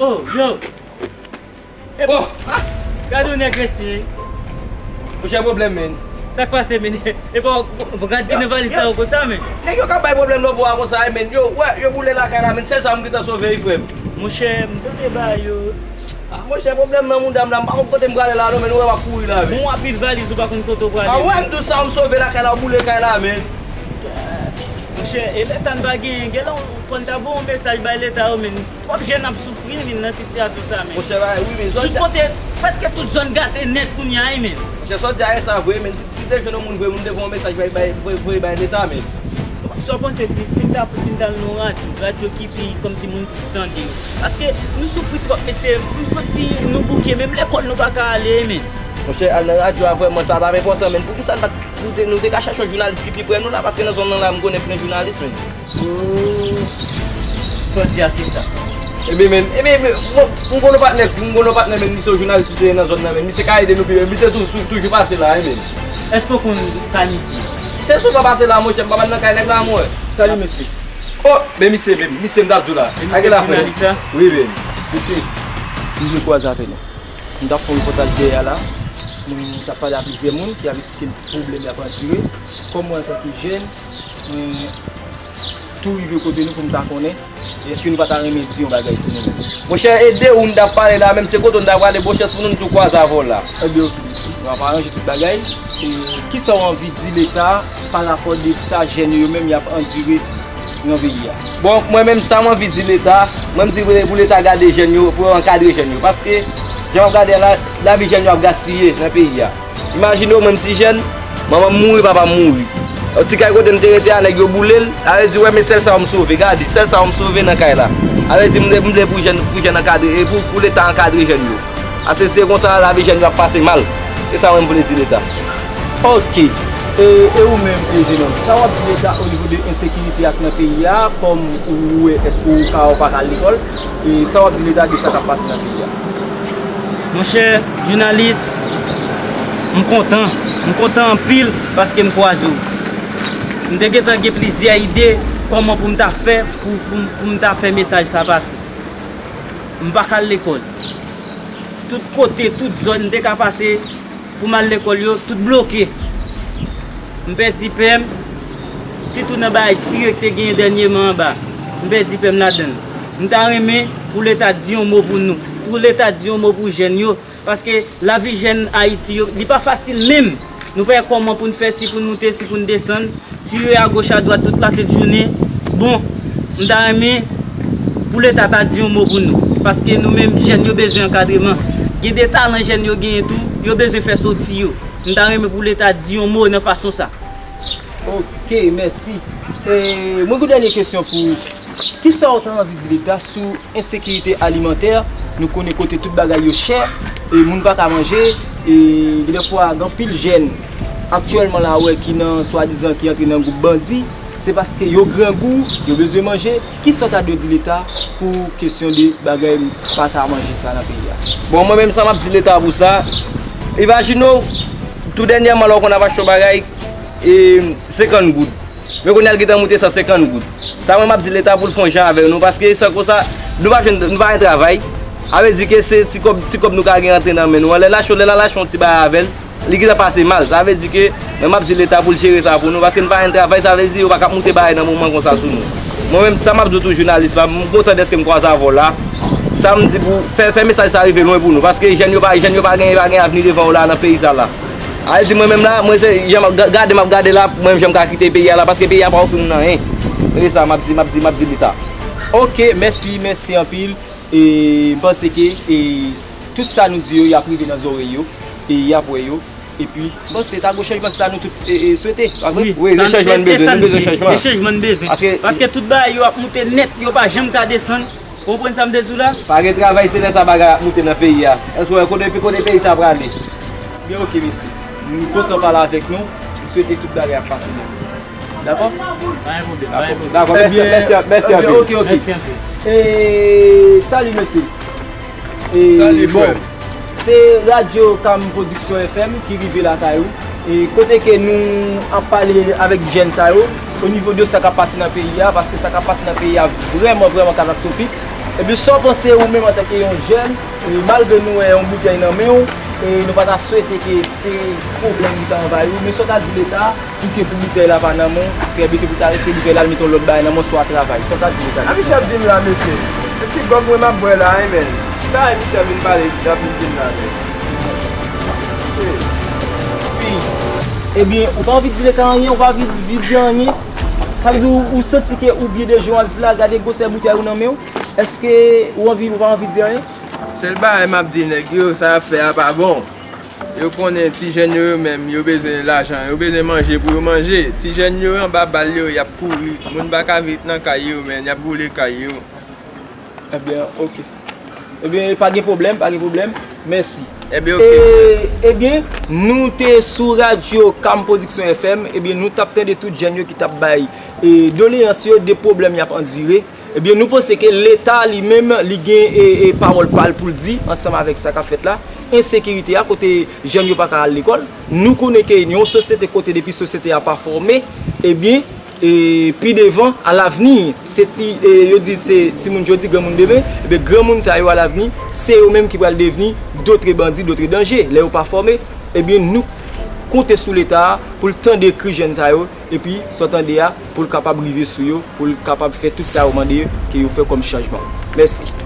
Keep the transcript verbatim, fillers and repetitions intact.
Oh, yo! Epa, gade yon nèg resi. Monchè, pwoblèm, men. Sa k pase, men? Epa, w gad ki nan valiz sa yo konsa, men. Nèg yo ka bay pwoblèm nan bò a konsa, men. Yo, wè, yo boule lakay la, men. Sèl sa m gentan sove, wi, frè m. Monchè, m tande ba yo. Ah, monchè, pwoblèm nan mouda m la, m pa konn kote m prale la, non, men. Ou wè m ap kouri la, men. Bon, anpil valiz, ou pa konn kote w prale. Ah, wè, m di w sa, m sove lakay la, boule kay la, men. Monchè, e leta n pa genyen, genlè fò n ta voye yon mesaj bay leta yo, men. Twòp jèn ap soufri, men, nan sitiyasyon sa, men. Monchè, bagay, wi, men, tout kote, prèske tout zòn gate nèt kounye a, wi, men. Monchè, sa w di a, e sa vre, men. Si, si te jwenn yon moun vre, moun te voye yon mesaj bay, bay, voye, voye bay leta, men. Sa w panse si, si n ta, si n t al nan yon radyo, radyo ki pi kòmsi moun plis tande yo? Paske nou soufri twòp, mesye, m santi nou bouke, menm lekòl nou pa ka ale, men. Monchè, al nan radyo a vrèman, sa t ap enpòtan, men. Poukisa n pa t, nou te, nou te ka chèche yon jounalis ki pi pre nou la, paske nan zòn nan la, m konnen plen jounalis, men. Oh, sa w di a se sa. Ebyen, men, ebyen, men, mwen, m konn yon patnè, m konn yon patnè, men, misye yon jounalis, misye nan zòn nan, men, misye ka ede nou pi, misye tou-, sou-, toujou pase la, wi, men. Èske w konn kay misye? Misye souvan pase la, monchè, m pa mal nan kay nèg la, mwen. Salut, mesye. Oh, men misye, men, misye m t ap di w la. E misye jounalis la? Wi, men. Mesye, m vin kwaze avè nou. M t ap fè yon repòtaj dèyè a la. M t ap pale a plizyè moun ki ap esplike m pwoblèm y ap andire. Kòm mwen, antanke jèn, mwen tou rive kote nou pou m ta konnen. Èske nou pa ta renmen di yon bagay tou nou menm? Monchè, e de ou m t ap pale la, menm se kote w m ta prale, bon chans pou nou, m tou kwaze avè w la. Ebyen, oke, mesye. Nou ap aranje tout bagay. E kisa w anvi di leta pa rapò de sa jèn yo menm y ap andire nan peyi a? Bon, mwen menm, sa m anvi di leta, mwen m di pou, pou leta gade jèn yo, pou yo ankadre jèn yo. Paske, jan w ap gade a la, lavi jèn yo ap gaspiye nan peyi a. Imajine w, mwen m ti jèn, manman m mouri, papa m mouri. Yon ti kay kote m te rete a, nèg yo boule l, sa vle di, wè, men sèl sa yo m sove, gade, sèl sa yo m sove nan kay la. Sa vle di, m vle, m vle pou jèn, pou jèn ankadre, e pou, pou leta ankadre jèn yo. Paske se konsa lavi jèn yo ap pase mal. Se sa mwen m vle di leta. Oke. E, e ou menm, e, jenòm, sa w ap di leta o nivo de ensekirite ak nan peyi a, kòm ou wè, èske ou ka, ou pa ka al lekòl? E sa w ap di leta de sa k ap pase nan peyi a? Monchè, jounalis, m kontan. M kontan anpil paske m kwaze w. M te gentan gen plizyè ide kòman pou m ta fè, pou, pou, pou m ta fè mesaj sa pase. M pa ka al lekòl. Tout kote, tout zòn m te ka pase pou m al lekòl yo, tout bloke. M pèdi pè m, sitou nan bagay tire k te genyen dènyèman anba. M pèdi pè m ladan l. M ta renmen pou leta di yon mo pou nou, pou leta di yon mo pou jèn yo, paske lavi jèn Ayiti yo, li pa fasil menm. Nou pa wè kòman pou n fè, si pou n moute, si pou n desann. Tire agoch adwat tout lasent jounen. Bon, m ta renmen pou leta ta di yon mo pou nou. Paske nou menm jèn yo bezwen ankadreman. Gen de talan jèn yo genyen tou, yo bezwen fè soti yo. M ta renmen pou leta di yon mo nan fason sa. Oke, mèsi. E, mwen gen dènye kesyon pou ou. Kisa w ta anvi di leta sou ensekirite alimantè? Nou konnen kote tout bagay yo chè, e moun pa ka manje, e gen dèfwa gen anpil jèn aktyèlman la wè ki nan swadizan ki antre nan gwoup bandi, se paske yo grangou, yo bezwen manje. Kisa w ta dwe di leta pou kesyon de bagay pa ka manje sa nan peyi a? Bon, mwen menm sa m ap di leta pou sa, imajine w, tou dènyèman lè w konn ap achte yon bagay, e, senkant goud. Men kounye a l gentan moute san senkant goud. Sa mwen m ap di leta pou l fè yon jan avè nou, paske san konsa, nou pa jwenn, nou pa gen travay. Sa vle di ke se ti kòb, ti kòb nou ka gen rantre nan men nou an. Lè l achte, lè l al achte yon ti bagay avè l, li gentan pase mal. Sa vle di ke mwen m ap di leta pou l jere sa pou nou, paske n pa jwenn travay, sa vle di yo pa ka ap moute bagay nan moman konsa sou nou. Mwen menm, sa m ap di w tou, jounalis la, m kontan dèske m kwaze avè w la. Sa m di pou fè, fè mesaj sa rive lwen pou nou, paske jèn yo pa, jèn yo pa gen, pa gen avni devan yo la nan peyi sa la. A vle di mwen menm la, mwen se jan m ap ga-, gade m ap gade la, mwen menm jan m ka kite peyi a la, paske peyi a pa ofri nou anyen. Se sa m ap di, m ap di, m ap di leta. Oke, mèsi, mèsi anpil. E m panse ke, e, s-, tout sa nou di yo, y ap rive nan zòrèy yo, e y ap wè yo. Epi, m panse ta gon chanjman sa nou tout, e, e, swete, pa vre? Wi, wi, sa nou chanjman, e, e bezwen, sa nou bezwen vle. Chanjman n bezwen. Paske, paske tout bagay yo ap moute nèt, yo pa janm ka desann. Ou konprann sa m te di w la? Pa gen travay, se lè sa bagay ap moute nan peyi a. Èske w wè kote, kote peyi sa prale? Byen, oke, mesye. M kontan pale avèk nou. M swete tout bagay ap pase byen. Dakò? Pa gen pwoblèm, pa gen pwoblèm. Dakò, mèsi, mèsi, mèsi anpil. Ebyen, oke, oke. Mèsi anpil. E, salut, mesye. E, salut, bon, frè. Se Radyo Kam Pwodiksyon F M ki rive lakay ou. E kote ke nou ap pale avèk jèn sa yo, o nivo de sa k ap pase nan peyi a, paske sa k ap pase nan peyi a vrèman, vrèman katastwofik. Ebyen, sa w panse ou menm antanke yon jèn, e malgre nou wè yon boutèy nan men w, e nou pa ta swete ke se pwoblèm ki ta anvayi w, men sa w ta di Leta pou ke pou boutèy la pa nan men w, trè byento pou ta retire boutèy la, al mete yon lòt bagay nan men w, swa travay. Sa w ta di Leta? Sa misye ap di m la, mesye? Se ti gwòg mwen m ap bwè la, wi, men. Ki bagay misye ap vin pale, ap vin di m la, men? Wi. Ebyen, ou pa anvi di Leta anyen, ou pa anvi, anvi di anyen. Sa vle di ou, ou santi ke ou byen de je w anvi la, gade gwosè boutèy ou nan men w. Èske ou anvi, ou pa anvi di anyen? Sèl bagay m ap di nèg yo, sa y ap fè a pa bon. Yo konnen ti jèn yo, yo menm, yo bezwen lajan, yo bezwen manje pou yo manje. Ti jèn yo anba bal yo, y ap kouri. Moun pa ka ret nan kay yo, men y ap boule kay yo. Ebyen, oke. Ebyen, pa gen pwoblèm, pa gen pwoblèm. Mèsi. Ebyen, oke, frè. E, ebyen, nou te sou radyo Kam Production F M, ebyen, nou t ap tande tout jèn yo ki t ap bay, e, doleyans yo de pwoblèm y ap andire. Ebyen, nou panse ke Leta li menm, li gen, e, e, pawòl pa l pou l di ansanm avèk sa k ap fèt la. Ensekirite a, kote jèn yo pa ka al lekòl. Nou konnen ke yon sosyete kote depi sosyete a pa fòme, ebyen, e, pi devan, alavni, se ti, e, yo di se timoun jodi, granmoun demen, ebyen, granmoun sa yo alavni, se yo menm ki pral devni dotre bandi, dotre danje, lè yo pa fòme. Ebyen, nou konte sou Leta a pou l tande kri jèn sa yo, epi sa w tande a, pou l kapab rive sou yo, pou l kapab fè tout sa yo mande ke yo fè kòm chanjman. Mèsi.